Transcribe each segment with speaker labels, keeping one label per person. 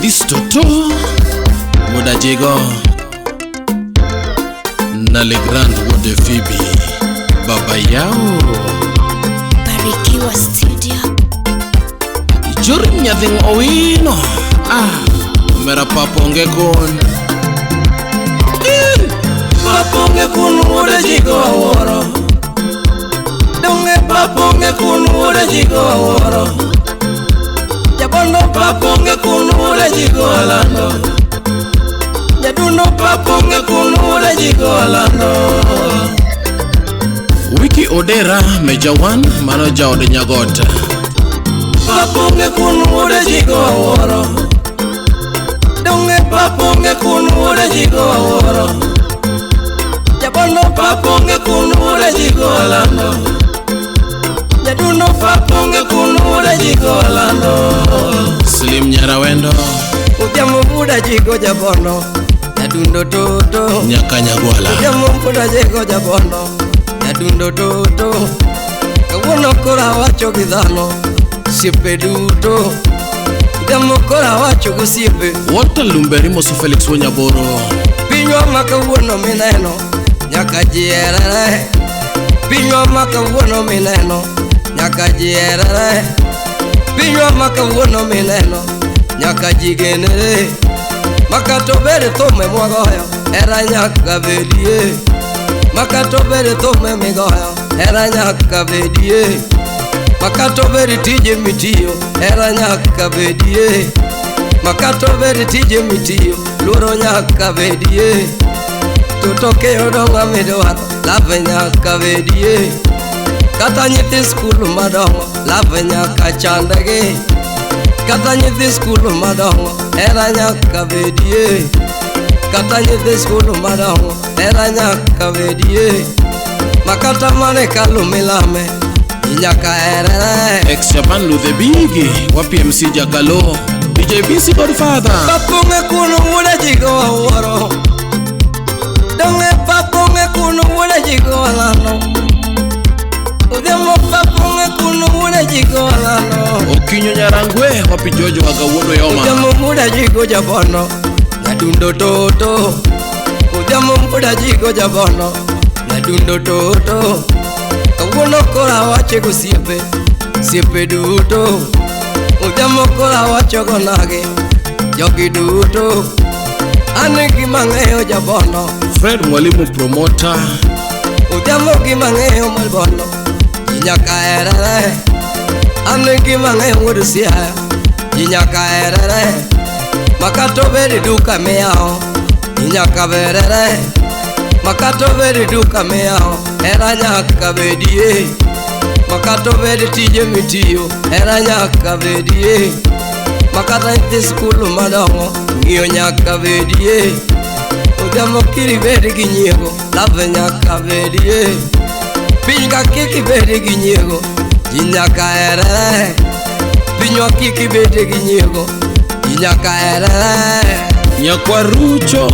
Speaker 1: Gladys Toto Wuod Ajigo na Legrand Wuod Phoebe Baba Yao.
Speaker 2: Barikiwa Studio.
Speaker 1: Jor nyathing Owino. Ah, mera paponge kun.
Speaker 3: Paponge kun wuod Ajigo awuoro. Donge paponge kun wuod Ajigo awuoro. Jabondo paponge kun wuod Ajigo alando. Jadundo paponge kun wuod Ajigo alando.
Speaker 1: Wiki Odera Meja 1 mano jaod Nyagot.
Speaker 3: Paponge kun wuod Ajigo awuoro. Donge paponge kun wuod Ajigo awuoro. Jabondo paponge kun wuod Ajigo alando. Jadundo paponge kun wuod Ajigo alando.
Speaker 1: Slim Nyarawendo.
Speaker 3: Odhiambo wuod Ajigo jabondo. Jadundo toto.
Speaker 1: Nyaka Nyagwala.
Speaker 3: Odhiambo wuod Ajigo jabondo. Jadundo toto. Kawuono koro awacho gi dhano. Osiepe duto. Odhiambo koro awacho gosiepe.
Speaker 1: Walter Lumberi Moso Felix Wonyaboro.
Speaker 3: Pinywa ma kawuono mineno nyaka ji herere. Pinywa ma kawuono mineno nyaka ji herere. Pinywa ma kawuono mineno nyaka ji genere. Makata obed thum mwagoyo hera nyaka bedie. Makata obed thum migoyo hera nyaka bedie. Makata obed tije mitiyo hera nyaka bedie. Makata obed tije mitiyo luoro nyaka bedie. To kiyudo ng'ama idwaro love nyaka bedie. Kata nyithi skul madongo love nyaka chandgi. Kata nyithi skul madongo hera nyaka bedie. Kata nyithi skul madongo hera nyaka bedie. Makata mane kalu milame nyaka herere.
Speaker 1: Ex Japan Ludhe Bigi wa PMC Jakalo. DJ BC Godfather.
Speaker 3: Paponge kuno wuod Ajigo awuoro. Donge paponge kuno wuod Ajigo alando. Odhiambo paponge kuno wuod Ajigo alando.
Speaker 1: Okinyo Nyarangwe wapi Jojo waga wuod Oyoma.
Speaker 3: Odhiambo wuod Ajigo jabondo. Nyadundo toto. Odhiambo wuod Ajigo jabondo. Nyadundo toto. Kawuono koro awacho gosiepe. Osiepe duto. Odhiambo koro awacho gonagi. Jogi duto. An gima ng'eyo jabondo.
Speaker 1: Fred Mwalimu promoter.
Speaker 3: Odhiambo gima ng'eyo malbondo. Ji nyaka herere. An gima ng'eyo wuod Siaya. Ji nyaka herere. Makata obed duka miyawo. Ji nyaka berere. Makata obed duka miyawo. Hera nyaka bedie. Makata obed tije mitiyo. Hera nyaka bedie. Makata nyithi skul madongo ng'iyo nyaka bedie. Odhiambo kik ibed gi nyiego love nyaka bedie. Piny ka kik ibed gi nyiego ji nyaka herere. Pinywa kik ibed gi nyiego ji nyaka herere.
Speaker 1: Nyakwa Rucho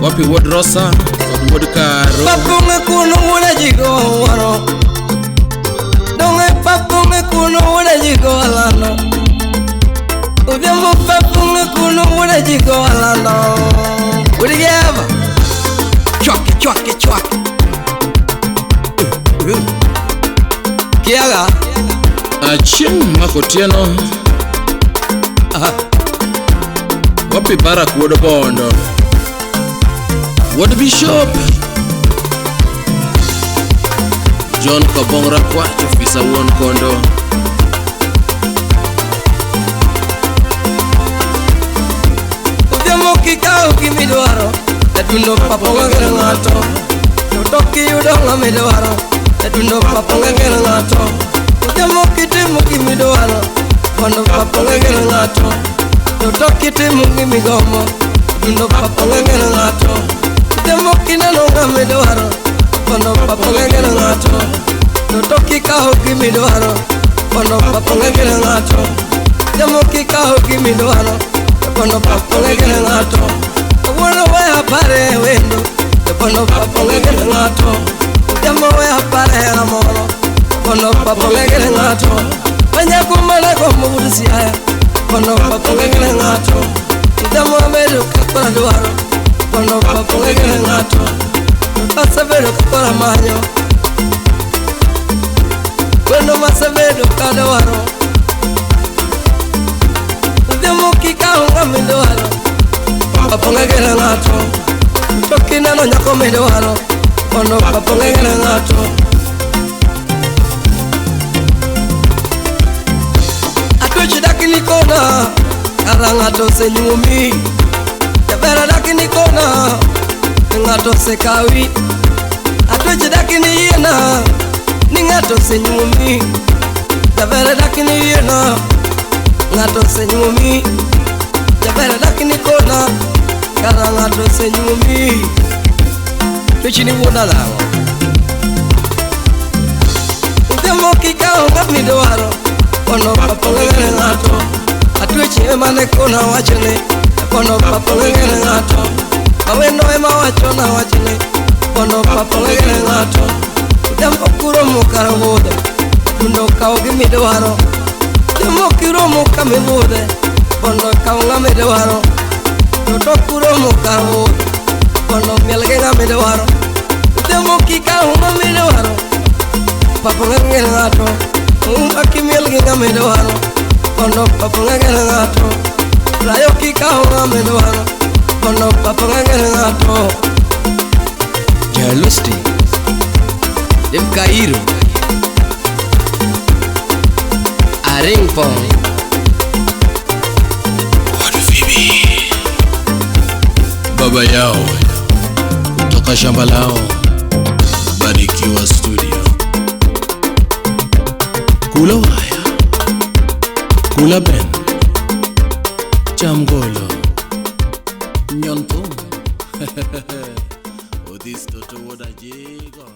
Speaker 1: wapi wuod Rosa kod wuod Karo.
Speaker 3: Paponge kuno wuod Ajigo awuoro. Donge paponge kuno wuod Ajigo alando. Odhiambo paponge kuno wuod Ajigo alando. Wuod Geva. Chwake chwake chwake. Kiaga.
Speaker 1: Achieng' Makotieno. Wapi Barak wuod Bondo. Wuod Bishop. John Kobong Rakwach ofisa wuon Kondo.
Speaker 3: Odhiambo kikawo gimidwaro jadundo paponge geno ng'ato. To kiyudo ng'ama idwaro jadundo paponge geno ng'ato. Odhiambo kitimo gimidwaro mondo paponge geno ng'ato. To kitimo gimigombo jadundo paponge geno ng'ato. Odhiambo kineno ng'ama idwaro mondo paponge geno ng'ato. To kikawo gimidwaro mondo paponge geno ng'ato. Odhiambo kikawo gimidwaro mondo paponge geno ng'ato. Kawuono we apare wendo mondo paponge geno ng'ato. Odhiambo we apare hera moro mondo paponge geno ng'ato. Manyako mana gombo wuod Siaya mondo paponge geno ng'ato. Odhiambo abedo kakora dwaro mondo papa ong'e gi ng'ato. Asebedo kakora manyo wendo masebedo kadwaro. Odhiambo kikawo ng'ama idwaro papa ong'e gi ng'ato. To kineno nyako midwaro mondo papa ong'e gi ng'ato. Atwechi dak ni kona kara ng'ato osenyuomi. Jabera dak ni kona ng'ato osekawi. Atwechi dak ni yiena ni ng'ato osenyuomi. Jabera dak ni yiena ng'ato osenyuomi. Jabera dak ni kona kara ng'ato osenyuomi. Atwechi ni wuonda nang'o? Odhiambo kikawo ng'ama idwaro mondo papa ong'e gi ng'ato. Atwechi ema ne kona wachne mondo papa ong'e gi ng'ato. Awendo ema wachona wachne mondo papa ong'e gi ng'ato. Odhiambo kuromo kar budho mondo okaw gima idwaro. Odhiambo kiromo kama ibudhe mondo okaw ng'ama idwaro. To tok kuromo kar budho mondo miel gi ng'ama idwaro. Odhiambo kikawo ng'ama idwaro papa ong'e gi ng'ato. Uma kimiel gi ng'ama idwaro mondo papa ong'e gi ng'ato. Rayo kikawo ng'ama idwaro mondo papa ong'e gi ng'ato. Jalusti Dem Kairo Aring Pong
Speaker 1: Wuod Phoebe baba yao kutoka shamba lao Barikiwa Studio. Kula waya kula ben chamgolo nyon thum Odhis toto wuod Ajigo.